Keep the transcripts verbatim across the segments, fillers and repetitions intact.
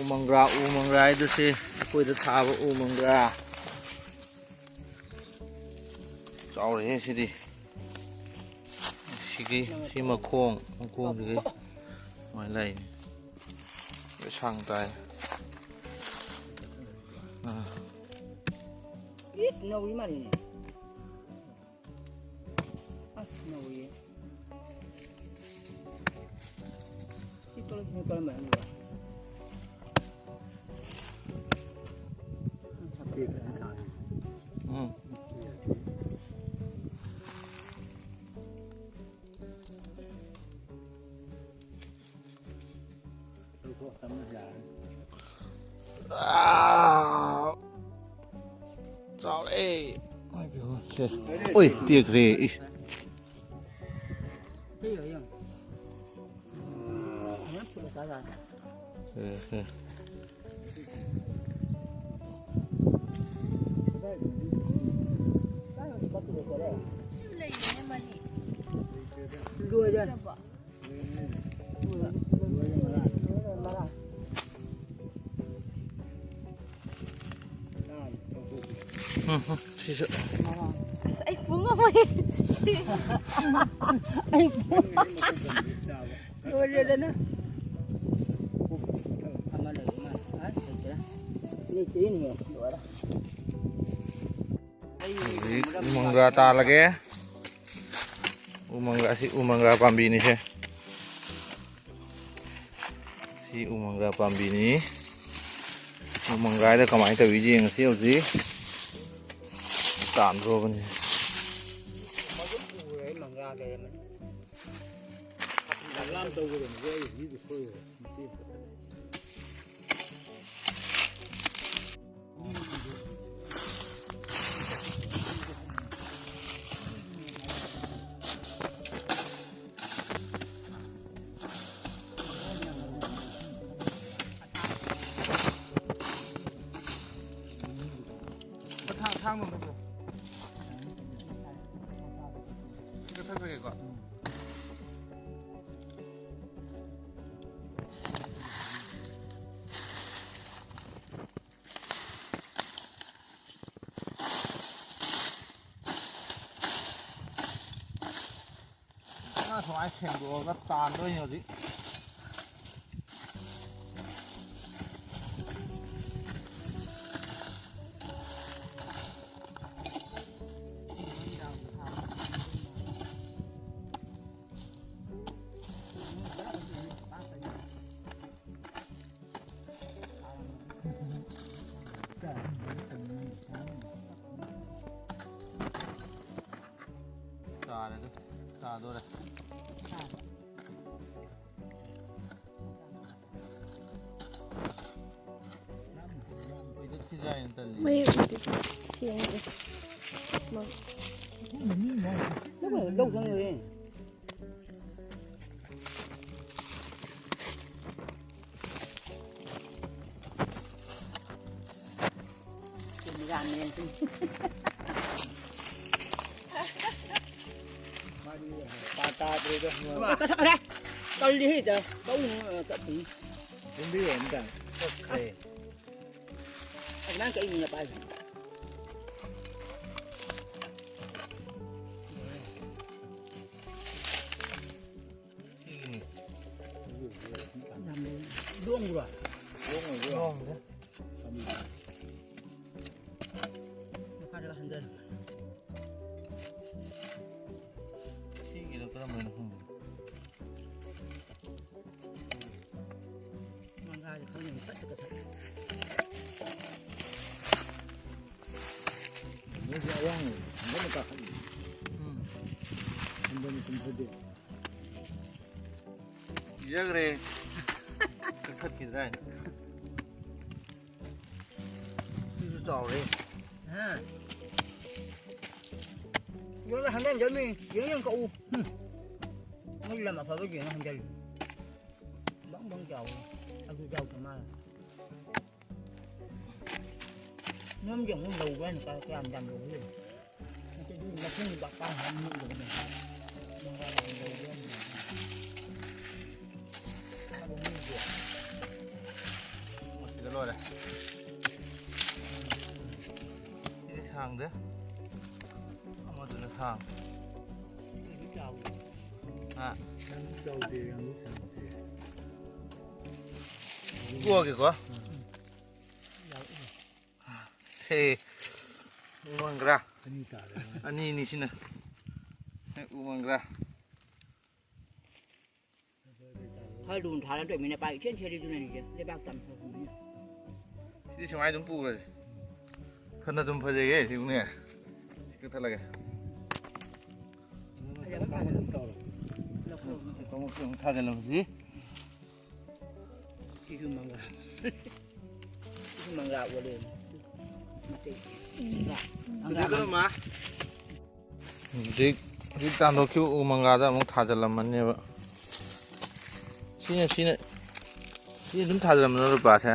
ꯎ ꯃꯪꯒ꯭ꯔꯥ, ꯎ ꯃꯪꯒ꯭ꯔꯥ ꯍꯥꯏꯗꯨ ꯁꯤ ꯑꯩꯈꯣꯏꯗ ꯊꯥꯕ ꯎ ꯃꯪꯒ꯭ꯔꯥ꯫ ꯆꯥꯎꯔꯦꯍꯦ ꯁꯤꯗꯤ꯫ ꯁꯤꯒꯤ, ꯁꯤ ꯃꯈꯣꯡ, ꯃꯈꯣꯡꯁꯤꯒꯤ ꯁꯨꯃꯥꯏꯅ ꯂꯩꯅꯤ꯫ ꯂꯣꯏ ꯁꯥꯡ ꯇꯥꯏ꯫ ꯑꯥ꯫ ꯏꯁ, ꯅꯧꯔꯤ ꯃꯥꯜꯂꯤꯅꯦ꯫ ꯑꯁ, ꯅꯧꯔꯤꯌꯦ꯫ ꯁꯤ ꯀꯔꯝ-, ꯁꯤ ꯀꯔꯝꯕꯅꯣꯕ? ꯎꯝ꯫ ꯑꯥ, ꯆꯥꯎꯔꯦ꯫ ꯁꯦ꯫ ꯎꯏ, ꯇꯦꯛꯈ꯭ꯔꯦ꯫ ꯏꯁ꯫ ꯁꯦ, ꯁꯦ꯫ ꯂꯣꯏꯔꯦ꯫ ꯎꯝ, ꯎꯝ, ꯁꯤꯁꯨ꯫ ꯑꯁ, ꯑꯩ ꯄꯨ ꯉꯝꯃꯣꯏ꯫ ꯑꯩ ꯄꯨ-, ꯂꯣꯏꯔꯦꯗꯅ꯫ ꯑꯃ ꯂꯩ, ꯑꯃ꯫ ꯑ, ꯂꯩꯇ꯭ꯔꯦ꯫ ꯂꯩꯇ꯭ꯔꯦꯅꯦ, ꯂꯣꯏꯔꯦ꯫ ꯍꯧꯖꯤꯛ ꯎ ꯃꯪꯒ꯭ꯔꯥ ꯇꯥꯜꯂꯒꯦ꯫ ꯎ ꯃꯪꯒ꯭ꯔꯥ, ꯁꯤ ꯎ ꯃꯪꯒ꯭ꯔꯥ ꯄꯥꯝꯕꯤꯅꯤꯁꯦ꯫ ꯁꯤ ꯎ ꯃꯪꯒ꯭ꯔꯥ ꯄꯥꯝꯕꯤꯅꯤ꯫ ꯎ ꯃꯪꯒ꯭ꯔꯥꯗ ꯀꯃꯥꯏꯅ ꯇꯧꯏ ꯌꯦꯡꯉꯁꯤ ꯍꯧꯖꯤꯛ꯫ ꯇꯥꯟꯗ꯭ꯔꯣꯕꯅꯤ꯫ ꯊꯥꯡ-, ꯊꯥꯡ ꯅꯨꯡꯗꯣ ꯄꯨꯔꯛꯑꯣ꯫ ꯁꯤ ꯀꯛꯊꯠꯈ꯭ꯔꯒꯦꯀꯣ꯫ ꯁꯦꯡꯗꯣꯛꯑꯒ ꯇꯥꯟꯗꯣꯏꯅꯦ ꯍꯧꯖꯤꯛ꯫ ꯆꯥꯔꯦꯗ, ꯆꯥꯗꯣꯔꯦ꯫ ꯃꯌꯦꯛ ꯎꯗꯦ꯫ ꯁꯦꯡꯗꯦ꯫ ꯃ- ꯂꯧ ꯆꯪꯉꯨꯔꯦ꯫ ꯆꯨꯝꯃꯤꯔꯥꯝꯃꯦ꯫ ꯃꯥꯗꯤ ꯄꯥ ꯇꯥꯗ꯭ꯔꯦꯗ꯫ ꯑꯦ, ꯀꯛꯊꯠꯈ꯭ꯔꯦ꯫ ꯇꯜꯂꯤꯍꯦ, ꯏꯇꯥꯎ꯫ ꯂꯧ, ꯑ, ꯆꯠꯈꯤꯅꯤ꯫ ꯌꯨꯝꯕꯤꯔꯦ ꯑꯝꯇ꯫ ꯆꯠꯈ꯭ꯔꯦ꯫ ꯑꯗꯨꯃꯥꯏꯅ ꯀꯛꯏꯅꯦ ꯄꯥꯏꯁꯦ꯫ ꯁꯤꯒꯤꯅꯤ꯫ ꯌꯥꯝ ꯂꯣꯡꯕ꯭ꯔꯣ? ꯂꯣꯡꯉꯣꯏ, ꯂꯣꯡꯉꯣꯏ꯫ ꯂꯣꯡꯗꯦ꯫ ꯃꯈꯥꯗꯒ ꯍꯟꯊꯔꯦ꯫ ꯁꯤꯒꯤꯗꯣ ꯀꯔꯝꯕꯅꯣ ꯈꯪꯗꯦ꯫ ꯃꯪꯒ꯭ꯔꯥꯁꯦ ꯈꯪꯗꯦ, ꯄꯠ ꯄꯠ ꯇꯠꯂꯦ꯫ ꯃꯣꯏꯁꯦ ꯑꯋꯥꯡꯕ ꯍꯟꯗꯛꯅ ꯀꯥꯈꯠꯂꯤ꯫ ꯎꯝ꯫ ꯍꯟꯗꯛꯅ ꯀꯨꯝꯊꯗꯦ꯫ ꯄꯤꯖꯈ꯭ꯔꯦ꯫ ꯀꯛꯊꯠꯈꯤꯗ꯭ꯔꯥ ꯍꯥꯏꯅ꯫ ꯁꯤꯁꯨ ꯆꯥꯎꯔꯦ꯫ ꯍꯥ? ꯌꯣꯜꯂ ꯍꯟꯖꯟꯖꯅꯤ꯫ ꯌꯦꯡ ꯌꯦꯡ ꯀꯛꯎ꯫ ꯍꯨꯝ꯫ ꯃꯣꯏ ꯂꯝ ꯑꯐꯕ ꯌꯦꯡꯉ ꯍꯟꯖꯜꯂꯤ꯫ ꯕꯪ ꯕꯪ ꯆꯥꯎꯋꯤ꯫ ꯑꯗꯨ ꯆꯥꯎꯗ ꯃꯥꯜꯂꯦ꯫ ꯅꯣꯏꯒꯤ ꯑꯃꯨꯛ ꯂꯧꯕ꯭ꯔꯥ ꯍꯥꯏꯅ ꯀꯌꯥꯝ ꯌꯥꯝ ꯂꯧꯕ꯭ꯔꯥ ꯌꯦꯡꯉꯨ꯫ ꯅꯠꯇ꯭ꯔꯗꯤ ꯃꯈꯨꯝ ꯕꯥꯛ ꯕꯥꯛ ꯍꯥꯡꯉ ꯃꯨꯠꯂꯕꯅꯦ꯫ ꯃꯉꯥ ꯂꯧꯕ꯭ꯔꯥ ꯌꯦꯡꯉꯨ꯫ ꯆꯥꯕ ꯃꯤꯁꯦ꯫ ꯑꯣ, ꯁꯤꯗ ꯂꯣꯏꯔꯦ꯫ ꯁꯤꯗꯤ ꯁꯥꯡꯗꯦ꯫ ꯑꯃꯗꯨꯅ ꯁꯥꯡ꯫ ꯁꯤꯗꯤ ꯆꯥꯎꯋꯦ꯫ ꯌꯥꯝ ꯆꯥꯎꯗꯦ, ꯌꯥꯝ ꯆꯥꯎꯗꯦ꯫ ꯄꯣꯛꯑꯒꯦꯀꯣ꯫ ꯍꯦ, ꯎ ꯃꯪꯒ꯭ꯔꯥ꯫ ꯑꯅꯤ ꯇꯥꯔꯦ꯫ ꯑꯅꯤꯅꯤ ꯁꯤꯅ꯫ ꯍꯦ, ꯎ ꯃꯪꯒ꯭ꯔꯥ꯫ ꯊꯔꯗꯨꯝ ꯊꯥꯔ ꯇꯧꯃꯤꯅ ꯄꯥꯏ ꯏꯆꯦꯟ ꯆꯦꯜꯂꯤꯗꯨꯅꯅꯤꯁꯦ꯫ ꯂꯩꯕꯥꯛ ꯇꯝꯊꯔꯛꯄꯅꯤꯅ꯫ ꯁꯤꯗꯤ ꯁꯨꯃꯥꯏꯅ ꯑꯗꯨꯝ ꯄꯨꯈ꯭ꯔꯁꯦ꯫ ꯐꯅ ꯑꯗꯨꯝ ꯐꯖꯩꯌꯦ ꯁꯤꯕꯨꯅꯦ꯫ ꯁꯤ ꯀꯛꯊꯠꯂꯒꯦ꯫ ꯐꯖꯕ ꯐꯖꯕ꯫ ꯂꯧꯈꯠꯂꯣ꯫ ꯀꯥꯡꯉꯧꯁꯤ ꯑꯃꯨꯛ ꯊꯥꯖꯤꯜꯂꯝꯃꯁꯤ꯫ ꯁꯤꯁꯨ ꯃꯪꯒ꯭ꯔꯥ꯫ ꯁꯤꯁꯨ ꯃꯪꯒ꯭ꯔꯥ ꯑꯣꯜꯂꯦ꯫ ꯃꯇꯩ꯫ ꯃꯪꯒ꯭ꯔꯥ꯫ ꯃꯪꯒ꯭ꯔꯥ꯫ ꯍꯧꯖꯤꯛ ꯀꯩꯅꯣ ꯃꯥ? ꯍꯧꯖꯤꯛ, ꯍꯧꯖꯤꯛ ꯇꯥꯟꯊꯣꯛꯈꯤꯕ ꯎ ꯃꯪꯒ꯭ꯔꯥꯗ ꯑꯃꯨꯛ ꯊꯥꯖꯤꯜꯂꯝꯃꯅꯦꯕ꯫ ꯁꯤꯅ, ꯁꯤꯅ, ꯁꯤ ꯑꯗꯨꯝ ꯊꯥꯖꯤꯜꯂꯝꯃꯅ ꯂꯨꯄꯥꯁꯦ꯫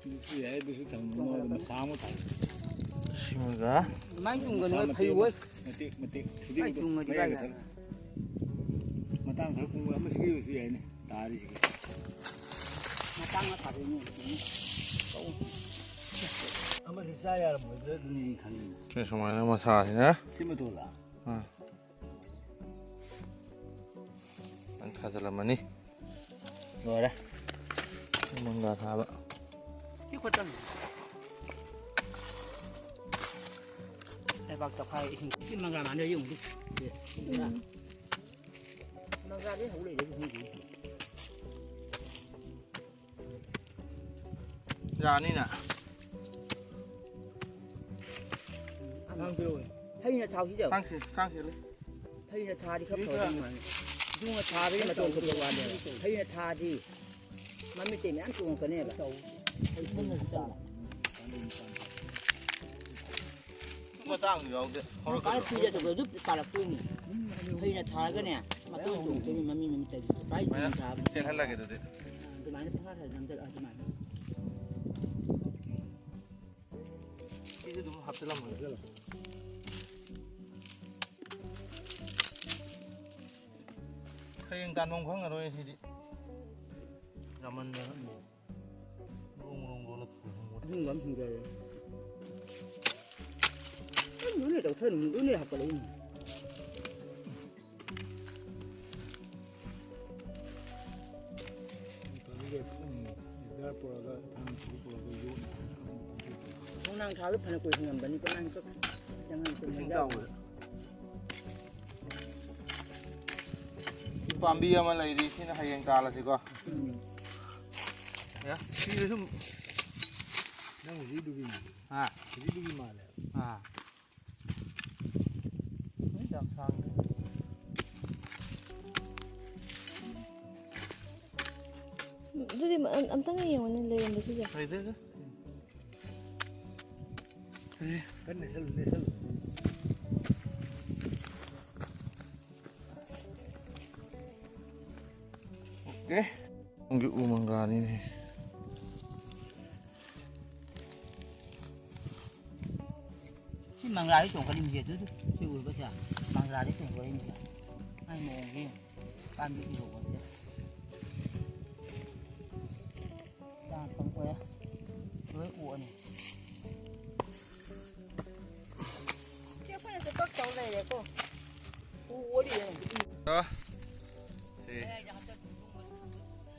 ꯑꯗꯨꯁꯨ ꯌꯥꯏ, ꯑꯗꯨꯁꯨ ꯊꯝꯃꯣ, ꯃꯉꯣꯟꯗ ꯃꯁꯥ ꯑꯃ ꯊꯥꯏ꯫ ꯁꯤꯃꯒ꯫ ꯑꯗꯨꯃꯥꯏꯅ ꯆꯨꯝꯒꯅꯨ, ꯃꯁꯥ ꯃꯇꯦꯛ ꯐꯩ ꯑꯃ, ꯑꯣꯏ꯫ ꯃꯇꯦꯛ, ꯃꯇꯦꯛ, ꯊꯨꯗꯦꯛ ꯑꯩ ꯑꯝꯇ ꯆꯨꯝꯃꯗꯤ ꯃꯌꯥꯏ ꯀꯥꯏꯗ? ꯈꯛꯇꯪ꯫ ꯃꯇꯥꯡ ꯈꯔ ꯀꯨꯡꯕ ꯑꯃ ꯁꯤꯒꯤ ꯑꯣꯏꯔꯁꯨ ꯌꯥꯏꯅꯦ, ꯇꯥꯔꯤꯁꯤꯒꯤ꯫ ꯃꯇꯥꯡ ꯑꯃ ꯊꯥꯗꯣꯛꯏꯅꯦ꯫ ꯑꯃꯁꯤ ꯆꯥ ꯌꯥꯔꯝꯃꯣꯏꯗ꯭ꯔꯥ ꯑꯗꯨꯅꯤ ꯑꯩ ꯈꯜꯂꯤꯅꯦ꯫ ꯁꯤ ꯁꯨꯃꯥꯏꯅ ꯃꯁꯥꯁꯤꯅ꯫ ꯁꯤ ꯃꯇꯣꯜꯂ? ꯑꯥ꯫ ꯅꯪ ꯊꯥꯖꯤꯜꯂꯝꯃꯅꯤ꯫ ꯂꯣꯏꯔꯦ꯫ ꯃꯪꯒ꯭ꯔꯥ ꯊꯥꯕ꯫ ꯁꯤ ꯈꯛꯇꯪ꯫ ꯂꯩꯕꯥꯛ ꯇꯧꯈꯥꯏ ꯏꯁꯤꯡ꯫ ꯁꯤ ꯃꯪꯒ꯭ꯔꯥ ꯃꯥꯟꯅ ꯌꯦꯡꯉꯨ꯫ ꯁꯤ ꯃꯪꯒ꯭ꯔꯥ꯫ ꯃꯪꯒ꯭ꯔꯥꯗꯤ ꯍꯧ ꯂꯩꯔꯦ ꯈꯪꯗꯦ꯫ ꯌꯥꯅꯤꯅ꯫ ꯊꯥꯡ ꯄꯤꯔꯛꯑꯣꯅꯦ꯫ ꯍꯩꯅ ꯊꯥꯎꯁꯤꯗ꯫ ꯊꯥꯡꯁꯤ-, ꯊꯥꯡꯁꯤ ꯂꯩ꯫ ꯍꯩꯅ ꯊꯥꯗꯤ ꯈꯔ ꯐꯗꯧ ꯃꯥꯜꯂꯤ꯫ ꯌꯨꯡꯉ ꯊꯥꯕꯗꯤ ꯃꯇꯣꯟ ꯊꯣꯛꯄ ꯋꯥꯅꯦꯕ꯫ ꯍꯩꯅ ꯊꯥꯗꯤ ꯃꯃꯤꯠꯇꯩ ꯃꯌꯥꯝ ꯆꯣꯡꯉꯛꯀꯅꯦꯕ꯫ ꯃꯇꯥꯡꯁꯨ ꯌꯥꯎꯗꯦ꯫ ꯍꯧꯔꯛꯀꯗ꯭ꯔꯣ? ꯄꯥꯔꯛꯇꯣꯏꯅꯤ꯫ ꯐꯩꯅ ꯊꯥꯔꯒꯅꯦ, ꯃꯇꯣꯟ ꯆꯣꯡꯉꯛꯇꯣꯏꯅꯤ, ꯃꯃꯤ ꯃꯃꯤꯠꯇꯒꯤ꯫ ꯄꯥꯏ ꯁꯨꯃꯥꯏꯅ ꯆꯦꯟꯊꯔꯛꯀꯦ ꯑꯗꯨꯗꯤ꯫ ꯑꯗꯨꯃꯥꯏꯅ ꯄꯪꯊꯥ ꯊꯥꯖꯤꯜꯂꯝꯗ-, ꯑꯗꯨꯃꯥꯏꯅ꯫ ꯁꯤꯁꯨ ꯑꯗꯨꯝ ꯍꯥꯞꯆꯤꯜꯂꯝꯃꯣ꯫ ꯍꯌꯦꯡ ꯇꯥꯟꯐꯝ ꯈꯪꯉꯔꯣꯏ ꯁꯤꯗꯤ꯫ ꯌꯥꯝꯃꯟꯗꯅ꯫ ꯃꯔꯣꯡ ꯃꯔꯣꯡ ꯂꯣꯜꯂ ꯄꯨꯈ꯭ꯔꯦ꯫ ꯑꯍꯤꯡꯕ ꯑꯃ ꯍꯤꯡꯖꯔꯦ꯫ ꯑꯩ ꯅꯣꯏꯅ ꯇꯧꯊꯔꯝꯃꯤ, ꯅꯣꯏꯅ ꯍꯥꯞꯀꯠꯂꯛꯏꯅꯤ꯫ ꯄꯨꯔꯛꯑꯒ ꯊꯥꯡ ꯄꯨꯔꯛꯑꯒ ꯌꯣꯠꯅ ꯈꯣꯡꯅꯥꯡ ꯊꯥꯗ ꯐꯅ ꯀꯨꯏ ꯍꯤꯡꯉꯝꯕꯅꯤꯀꯣ, ꯅꯪ ꯆꯠ-, ꯆꯪꯉꯝ ꯀꯨꯝꯕ ꯏꯁꯤꯡ ꯌꯥꯎ-, ꯆꯥꯎꯕꯗ꯫ ꯄꯥꯝꯕꯤ ꯑꯃ ꯂꯩꯔꯤ, ꯁꯤꯅ ꯍꯌꯦꯡ ꯇꯥꯜꯂꯁꯤꯀꯣ꯫ ꯎꯝ꯫ ꯌꯥ, ꯁꯤꯗ ꯁꯨꯝ꯫ ꯅꯪ ꯍꯧꯖꯤꯛꯗꯨꯒꯤ꯫ ꯍꯥ? ꯍꯧꯖꯤꯛꯗꯨꯒꯤ ꯃꯥꯜꯂꯦ꯫ ꯑꯥ꯫ ꯌꯥꯝ ꯁꯥꯡꯗꯦ꯫ ꯑꯗꯨꯗꯤ ꯑꯝ-, ꯑꯝꯇꯪ ꯌꯦꯡꯉꯨꯅꯦ, ꯂꯩꯔꯝꯕꯁꯨ ꯌꯥꯏ꯫ ꯂꯩꯇꯦꯗ꯫ ꯀꯟꯅ ꯅꯦꯠꯁꯜꯂꯨ, ꯅꯦꯠꯁꯜꯂꯨ꯫ ꯑꯣꯀꯦ꯫ ꯅꯪꯒꯤ ꯎ ꯃꯪꯒ꯭ꯔꯥꯅꯤꯅꯦ꯫ ꯁꯤ ꯃꯪꯒ꯭ꯔꯥꯗꯤ ꯆꯣꯡꯈꯠꯂꯤꯃꯤꯁꯦ, ꯑꯗꯨꯗꯤ ꯁꯤ ꯎꯔꯒꯁꯦ ꯃꯪꯒ꯭ꯔꯥꯗꯤ ꯆꯣꯡꯈꯠꯂꯤꯃꯤꯁꯦ꯫ ꯃꯥꯏ ꯃꯑꯣꯡꯁꯦ ꯌꯦꯡꯉꯨ꯫ ꯄꯥꯝꯕꯤ ꯎꯔꯕꯣ? ꯆꯥ ꯐꯪ ꯑꯣꯏꯔꯦ꯫ ꯂꯣꯏ ꯑꯣꯛꯑꯅꯤ꯫ ꯁꯤ ꯑꯩꯈꯣꯏꯅꯁꯨ ꯀꯛꯇꯧ ꯂꯩꯔꯦꯀꯣ꯫ ꯎ ꯑꯣꯜꯂꯤꯌꯦ꯫ ꯑ, ꯁꯤ,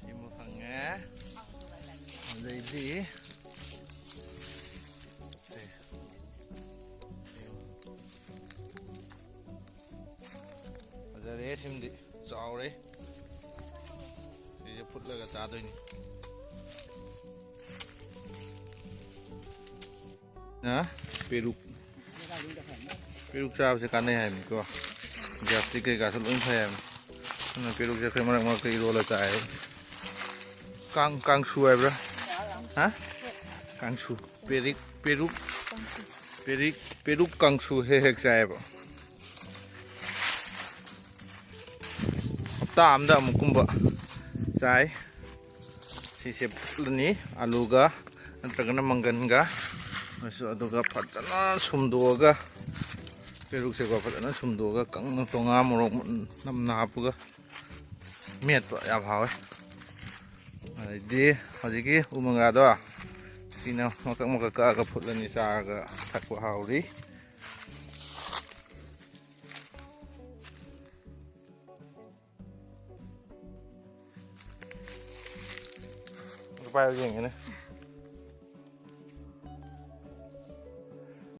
ꯁꯤꯃ ꯐꯪꯉꯦ꯫ ꯑꯗꯩꯗꯤ ꯁꯤ, ꯁꯤ꯫ ꯐꯖꯔꯦ, ꯁꯤꯃꯗꯤ ꯆꯥꯎꯔꯦ꯫ ꯁꯤꯁꯦ ꯐꯨꯠꯂꯒ ꯆꯥꯗꯣꯏꯅꯤ꯫ ꯅ ꯄꯦꯔꯨꯛ, ꯄꯦꯔꯨꯛ ꯆꯥꯕꯁꯦ ꯀꯥꯟꯅꯩ ꯍꯥꯏꯕꯅꯤꯀꯣ꯫ ꯒ꯭ꯌꯥꯁꯇ꯭ꯔꯤꯛ ꯀꯩꯀꯥꯁꯨ ꯂꯣꯏ ꯐꯩ ꯍꯥꯏꯕꯅꯤ꯫ ꯑꯗꯨꯅ ꯄꯦꯔꯨꯛꯁꯦ ꯑꯩꯈꯣꯏ ꯃꯔꯛ ꯃꯔꯛꯇ ꯏꯔꯣꯜꯂ ꯆꯥꯏ꯫ ꯀꯥꯡ-, ꯀꯥꯡꯁꯨ ꯍꯥꯏꯕ꯭ꯔꯥ? ꯍꯥ? ꯀꯥꯡꯁꯨ꯫ ꯄꯦꯔꯤꯛ-, ꯄꯦꯔꯨꯛ, ꯄꯦꯔꯤꯛ-, ꯄꯦꯔꯨꯛ ꯀꯥꯡꯁꯨ ꯍꯦꯛ ꯍꯦꯛ ꯆꯥꯏꯌꯦꯕ꯫ ꯍꯞꯇꯥ ꯑꯃꯗ ꯑꯃꯨꯛꯀꯨꯝꯕ ꯆꯥꯏ꯫ ꯁꯤꯁꯦ ꯐꯨꯠꯂꯅꯤ ꯑꯂꯨꯒ ꯅꯠꯇ꯭ꯔꯒꯅ ꯃꯪꯒꯟꯒ, ꯑꯗꯨꯒ ꯐꯖꯅ ꯁꯨꯝꯗꯣꯛꯑꯒ, ꯄꯦꯔꯨꯛꯁꯦꯀꯣ ꯐꯖꯅ ꯁꯨꯝꯗꯣꯛꯑꯒ ꯀꯪꯅ ꯇꯣꯉꯥ ꯃꯣꯔꯣꯛ ꯅꯝꯅ ꯍꯥꯞꯄꯒ ꯃꯦꯠꯄ ꯌꯥꯝ ꯍꯥꯎꯋꯦ꯫ ꯑꯗꯩꯗꯤ ꯍꯧꯖꯤꯛꯀꯤ ꯎ ꯃꯪꯒ꯭ꯔꯥꯗꯣ ꯁꯤꯅ ꯃꯀꯛ ꯃꯀꯛ ꯀꯛꯑꯒ ꯐꯨꯠꯂꯅꯤ, ꯆꯥꯔꯒ ꯊꯛꯄ ꯍꯥꯎꯔꯤ꯫ ꯄꯥꯏꯌꯨ ꯌꯦꯡꯒꯦꯅꯦ꯫